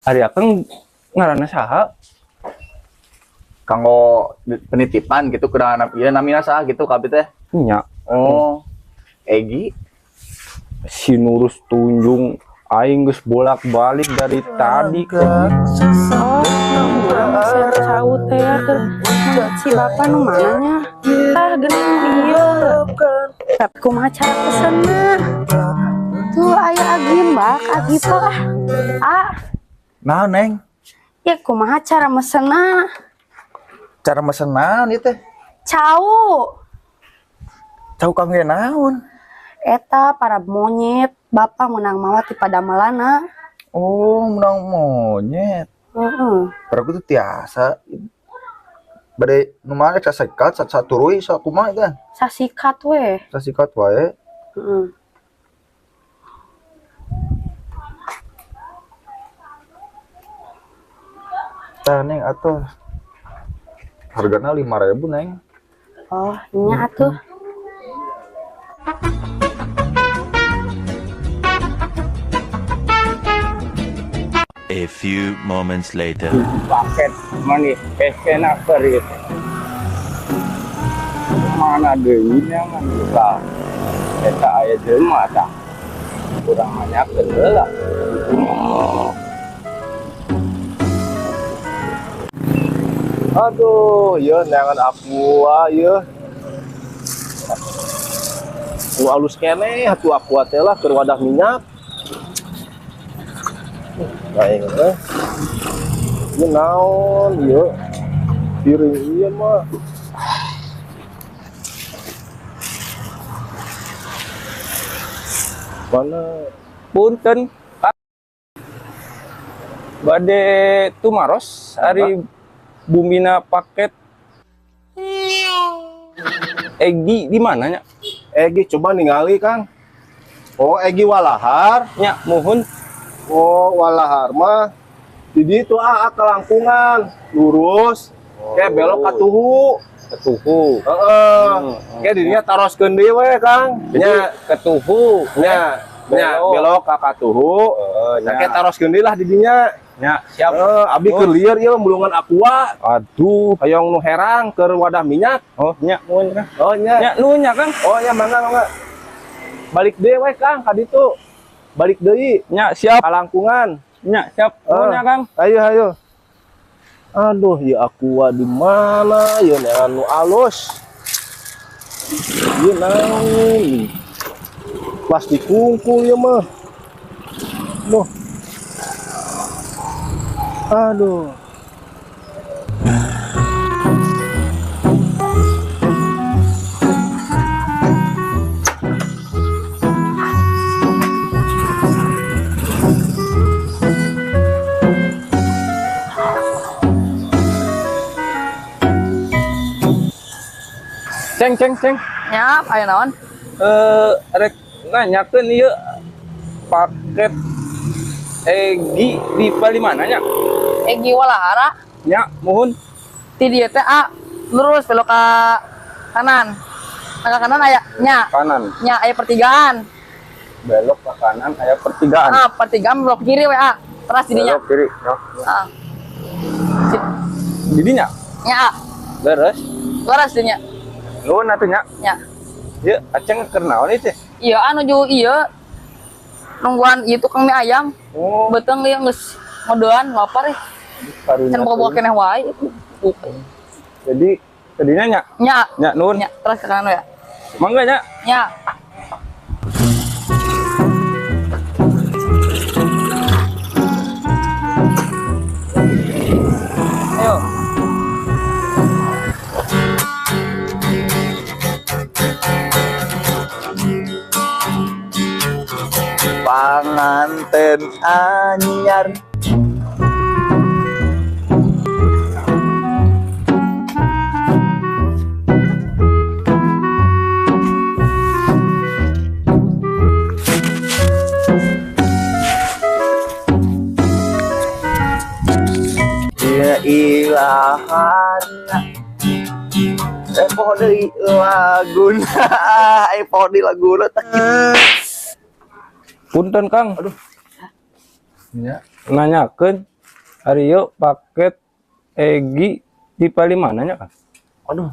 Ari akang ngaranna saha? Kanggo penitipan gitu ke ieu namina saha gitu ka abdi teh. Nya. Oh. Egi si Nurus Tunjung aing geus bolak-balik dari tadi. Oh, urang cau teh keur si bapak nu mana nya? Tah geuning ieu. Tapi kumaha cara pesenna? Tuh aya Agi Mbak, Agi ah. Ah. Naon, Neng? Ya kumaha cara mesenna? Cara mesen naon ieu teh? Cau. Cau kangge naon? Eta para monyet, bapak menang mawa ti padamelana. Oh, menang monyet. Heeh. Paragu tuh tiasa. Bade nu mana sasikat saturuy sakumaha teh? Sasikat we. Sasikat wae. Heeh. Tah Neng atuh. Hargana 5.000, Neng. Oh, nya atuh. A few moments later. Paket manis pesena kerit. Mana deui nya mah lah. Eta aya jelema tah. Kurang nanyakeun heula. Aduh, ieu neangan aqua ieu. Nu alus keneh atuh aqua teh lah keur wadah minyak. Aing teh. Ieu naon ieu? Piring ieu mah. Mana? Punten. Bade tumaros ari bumina paket Egi di mana nya? Egi coba ningali Kang. Oh, Egi Walahar. Nya, muhun. Oh, Walahar mah di ditu ah kelangkungan, lurus, kayak belok ka Tuhu. Ke Tuhu. Heeh. Kayak dirinya taroskeun deui we, Kang. Nya ke Tuhu. Nya, nya belok ka Tuhu. Heeh, nya. Kayak taroskeun deui lah di dinya. Nya, siap. Abi keur lieur ieu mulungan aqua. Aduh, hoyong nu herang keur wadah minyak. Oh, nya nuhun Kang. Oh, nya. Nya nuhun nya, Kang. Oh, nya mangga mangga. Balik deui we, Kang, ka ditu. Balik deui. Nya, siap. Kalangkungan. Nya, siap. Nuhun nya, Kang. Ayo, ayo. Aduh, ya aqua di mana? Ya neangan nu alus. Ieu naon? Plastik kungkul ieu mah. Duh. Aduh. Ceng, ceng, ceng. Nyap, aya naon? Rek nanyakeun ieu paket Egi di paling mana nya? Egi Walahara. Nya, muhun. Ti dieu teh A, lurus belok ke kanan. Ke kanan aya nya. Kanan. Nya aya pertigaan. Belok ke kanan aya pertigaan. Ah, pertigaan belok kiri we A. Teras didinya. Belok kiri. Heeh. Didinya? Nya A. Leres. Leres dinya. Nuhun atuh nya. Nya. Ieu aceng keur naon ieu teh? Iya, nuju ieu nungguan ieu tukang mie ayam. Oh. Beuteung ieu geus ngodean lapar ih. Can boga-boga keneh wae. Jadi tadinya nya? Nya. Nya nuhun. Nya, terus ke kanan ya. Mangga nya. Nya. Ayo. Panganten anyar. Ya ilahana. Poho deui laguna. Poho deui laguna. Punten Kang. Aduh. Nya. Nanyakeun Ari ieu paket Egi di paling mananya kan? Aduh.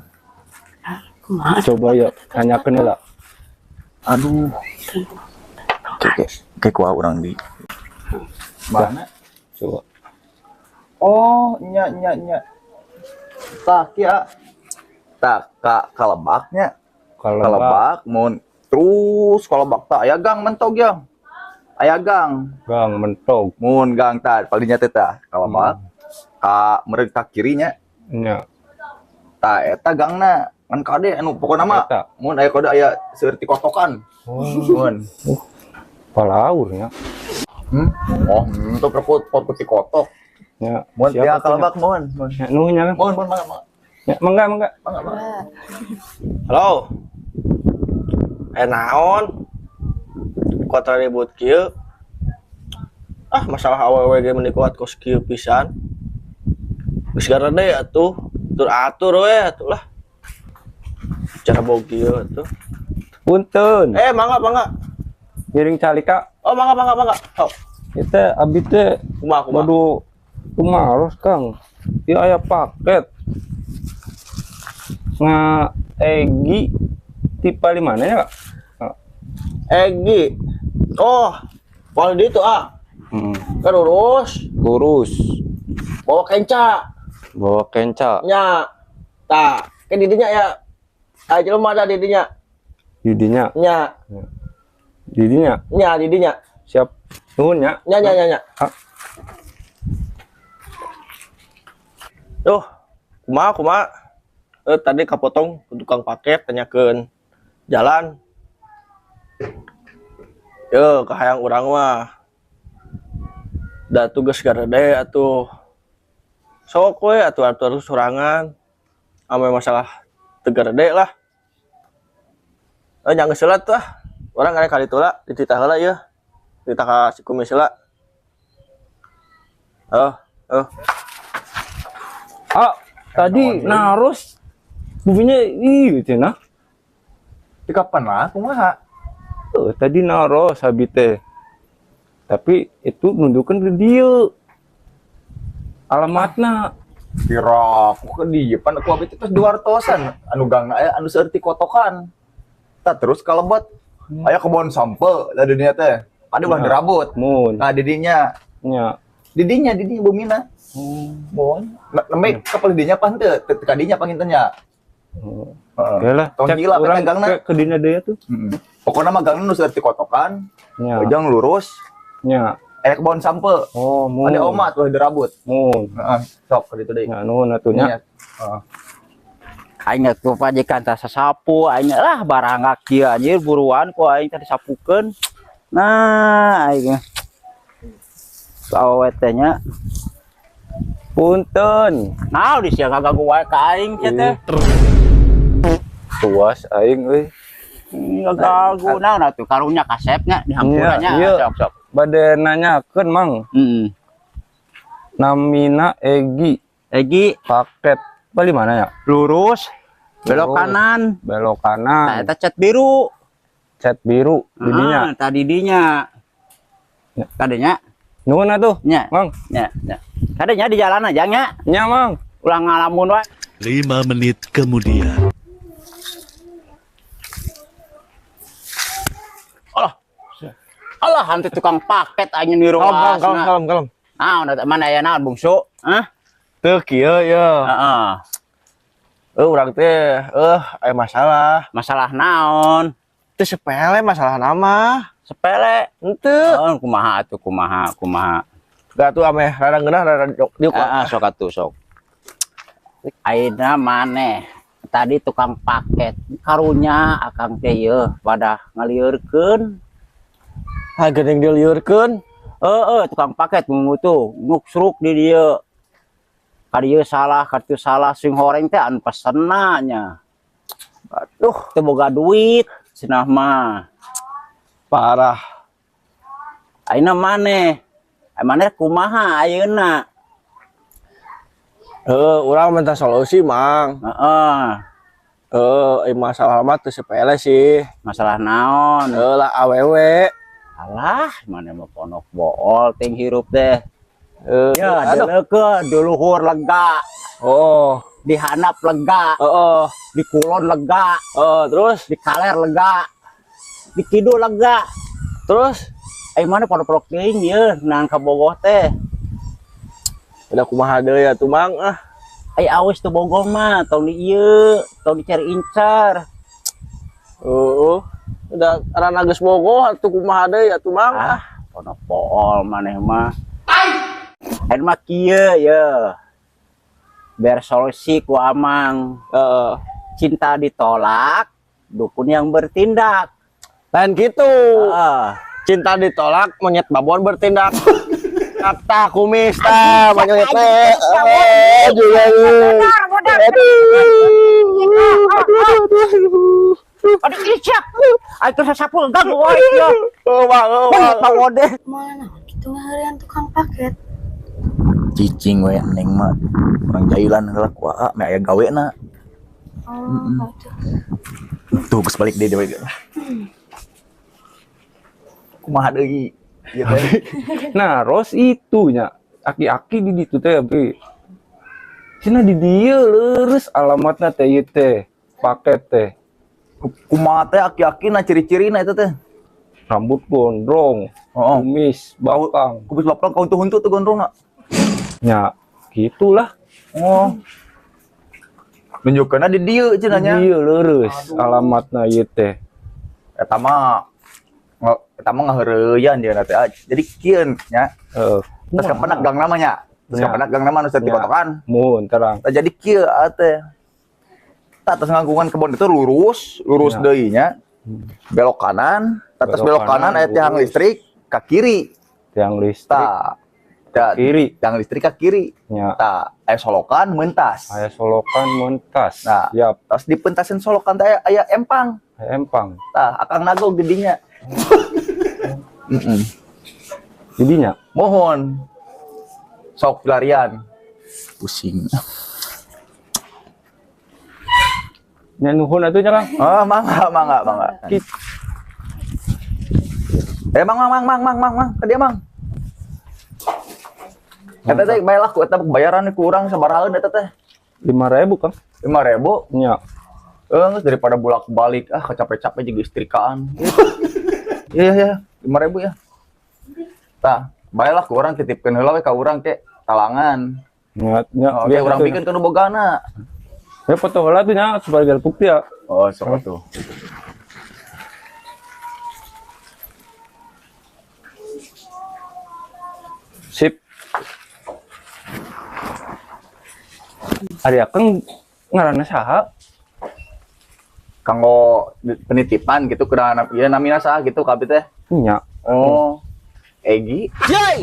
Kumaha? Coba ya tanyakeun heula. Aduh. Oke, oke, kuah urang di. Mana? Coba. Oh, nya nya nya. Tah kieu. Tah ka kalebaknya. Kalebak. Kalebak mun terus kalebak tah aya gang mentog ya. Aya gang. Gang mentog. Mun gang tah palingnya teh tah kalebak. Ka meureun ka kirinya. Nya. Tah eta gangna ngan kade anu pokona mah Eta. mun aya kode aya seueur ti kotokan. Oh, Mun. palaur nya. Hmm? Oh, itu perkut perkut ti kotok. Nya. Mun Siapa ya tuh, kalebak mun. Mun. nya? Nya, nuhun nya Kang. Mun mun mangga mangga. Nya, mangga mangga. Mangga mangga. Halo. Eh naon? Kuat ribut kieu. Ah, masalah awewe ge meni kuat kos kieu pisan. Geus garede atuh, atur-atur we atuh lah. Cara bau kieu atuh. Punten. Eh, mangga mangga. Ngiring calika. Oh, mangga mangga mangga. Sok. Ieu teh abi teh Kumaha kumaha. Waduh, kumaros Kang. Ieu aya paket. Nga Egi ti paling mana ya, Kak? Egi. Oh, poal di itu ah. Kan lurus, Lurus, bawa kenca. Bawa kenca. Nya. Tah, kan didinya ya. Ah, jelema ada didinya. Didinya, Nya, didinya. Nya didinya. Siap. Nuhun nya. Nya nya nya nya. Ah. Duh, kumaha kumaha. Eh, tadi kapotong ke tukang paket tanyakeun jalan. Yo, kahayang urang mah. Da tugas garede atuh. Sok we atuh atur sorangan. Ame masalah teu garede lah. Eh, jangan geus tuh ah. Urang arek kali heula, dititah heula ieu. Dititah ka si kumis heula. Oh, oh. Ah, tadi naros buminya ieu cenah. Di kapan lah kumaha? Eh, tadi naros abi teh. Tapi itu nunjukkan ke dia. Alamatna. Kira aku ke dia pan aku abi teh tos duartosan anu gangna aya anu seueur ti kotokan. Tah terus kalebet aya kebon sampe lah di dinya teh. Ade ulah Ya. dirabut. Mun. Nah didinya, Nya. didinya didinya bumina. Mun. Nembe ka palih dinya pan teu teu ka dinya panginten nya. Heeh. Oke lah, Tong cek gila urang eta gangna. ke dina deui tuh. Heeh. Pokona mah gangna nu seueur ti kotokan, Nya. ujang lurus, Nya. aya kebon sampe. Oh, mun. Ade omat ulah dirabut. Mun. Heeh, sok ka ditu deui. Nya nuhun atuh nya. Nya. Heeh. Aing geus pajekan tah sasapu aing lah barang kieu anjir buruan ku aing teh disapukeun. Nah, aing awewe teh nya. Punten. Naon di sia ngaganggu wae ka aing sia teh. Tuas aing euy. Ngaganggu naon atuh karunya kasepnya dihampuranya Iya, iya. sok sok. Bade nanyakeun Mang. Heeh. Namina Egi Egi paket bali mana ya? Lurus belok Lurus. kanan. Belok Nah, kanan, eta cat biru. Cat biru didinya. Ah, tadi dinya. Ya. Kadenya Nuhun atuh, nya. Mang. Nya, nya. Kadenya di jalan aja nya. Nya, Mang. Ulah ngalamun wae. 5 menit kemudian. Alah. Alah, hantu tukang paket aing niru Kalem, kalem, kalem, kalem. Naon eta mana aya naon bungsu? Hah? Teu kieu ya. Heeh. Eh, urang teh eh aya masalah. Masalah naon? Teu sepele masalah nama. Sepele. Henteu. Oh, kumaha atuh kumaha kumaha. Da tuh ameh rada ngeunah rada diuk. Heeh, sok atuh sok. Ayeuna maneh tadi tukang paket karunya akang teh yeuh pada ngalieurkeun. Ah, geuning diliurkeun. Heeh, tukang paket tuh nguksruk di dieu. Ka dieu salah, ka ditu salah sing horeng teh anu pesenna nya. Aduh, Teu boga duit cenah mah. Parah. Ayeuna maneh? Ai maneh kumaha ayeuna? Heeh, urang minta solusi, Mang. Heeh. Heeh, eh, masalah mah teu sepele sih. Masalah naon? Heeh lah awewe. Alah, maneh mah ponok bool ting hirup teh. Ya, deleukeun di luhur lega. Oh, di handap lega. Heeh. Di kulon lega. Heeh, terus di kaler lega. Di kidul lega. Terus mana pondok-pondok teuing ieu nang ka Bogoh teh. Udah kumaha deui atuh Mang ah. Ai awis teu bogoh mah tong di ieu, tong dicari incar. Heeh. Udah arana geus bogoh atuh kumaha deui atuh Mang ah. Pondok pool maneh mah. Ai mah kieu ye. Biar solusi ku Amang. Heeh. Cinta ditolak, dukun yang bertindak. Lain gitu. Cinta ditolak, monyet babon bertindak. Tah kumis tah, monyet teh. Juga. Aduh, icak. Ayo sasapu ganggu wae ya. Oh, Bang, oh, Monyet babon deh. Moal naon kitu ngaheureuyan tukang paket. Cicing we neng mah. Urang jailan heula ku aa meh aya gawena. Oh, Tuh geus balik deui deui. Kumaha deui ieu teh. Nah, ros itu nya aki-aki di ditu teh abi. Cenah di dieu leureus alamatna teh ieu teh, paket teh. Kumaha teh aki-aki na ciri-cirina eta teh? Rambut gondrong, heeh, kumis bapang. Kumis bapang ka huntu-huntu tuh gondrongna. Nya, gitulah. Oh. Nunjukkeunna di dieu cenah nya. Di dieu leureus alamatna ieu teh. Eta mah ngaheureyan dia teh. Jadi kieu nya. Heeh. Terus kapenak gang namanya. Terus kapenak gang nama nu dikotokan. Muhun terang. Tah jadi kieu teh. Tah atas ngangkungan kebon itu lurus, lurus deui nya. Belok kanan, atas belok kanan aya tiang listrik ka kiri. Tiang listrik. Tah kiri. Tiang listrik ka kiri. Nya. Tah aya solokan mentas. Aya solokan mentas. Nah, siap. Terus dipentasin solokan teh aya empang. Aya empang. Tah akang nagog di dinya. Didinya? Mohon. Sok larian. Pusing. Nya nuhun atuh nya Kang. Oh, mangga, mangga, mangga. Mang, mang, mang, mang, mang, mang, ke dia mang. Eta teh bae lah ku eta bayaran kurang sabarahaeun eta teh? 5.000, Kang. 5.000? Nya. Geus daripada bolak-balik ah capek-capek jeung istrikaan. Iya, iya, 5.000 ya. Tah, bae lah ku urang titipkeun heula we ka urang ke talangan. Nya, nya, oh, oke, urang bikeun ka nu bogana. Ya foto heula tuh nya sebagai bukti ya. Oh, sok atuh. Sip. Ari akang ngaranna saha? Kanggo penitipan gitu ke ieu namina saha gitu kabeh teh? Nya. Oh. Egi.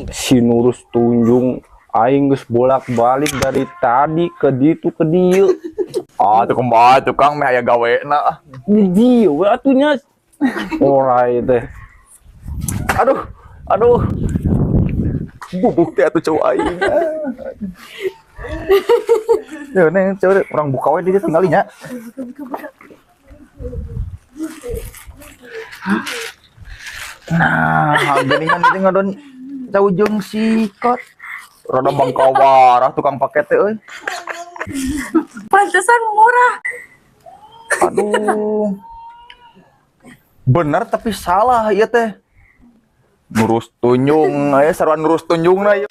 Si Nurus Tunjung aing geus bolak-balik dari tadi ke ditu ke dieu. Ah, tuh kumaha tukang meh aya gawena. Di dieu we atuh nya. Orai teh. Aduh, aduh. Bubuk teh atuh cowok aing. Ya neng cewek orang buka we di dieu tinggali nya. Nah, geningan itu ngadon cau jeung sikot. Rada bangkawarah tukang paket teh euy. Pantesan murah. Aduh. Bener tapi salah ieu teh. Nurus Tunjung, aya saruan Nurus Tunjungna ieu.